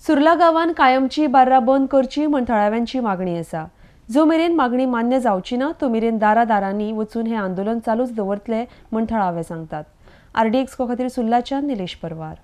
सुर्ला गांवान कायमची बार्रां बंद करची म्हण थळाव्यांची मागणी आसा. जो मेरेन मागणी मान्य जावची ना तो मेरेन दारा दारांनी वचून हे आंदोलन चालूच दवरतले म्हण थळावे सांगतात. आरडीएक्स खातीर सुर्लाच्यान निलेश परवार.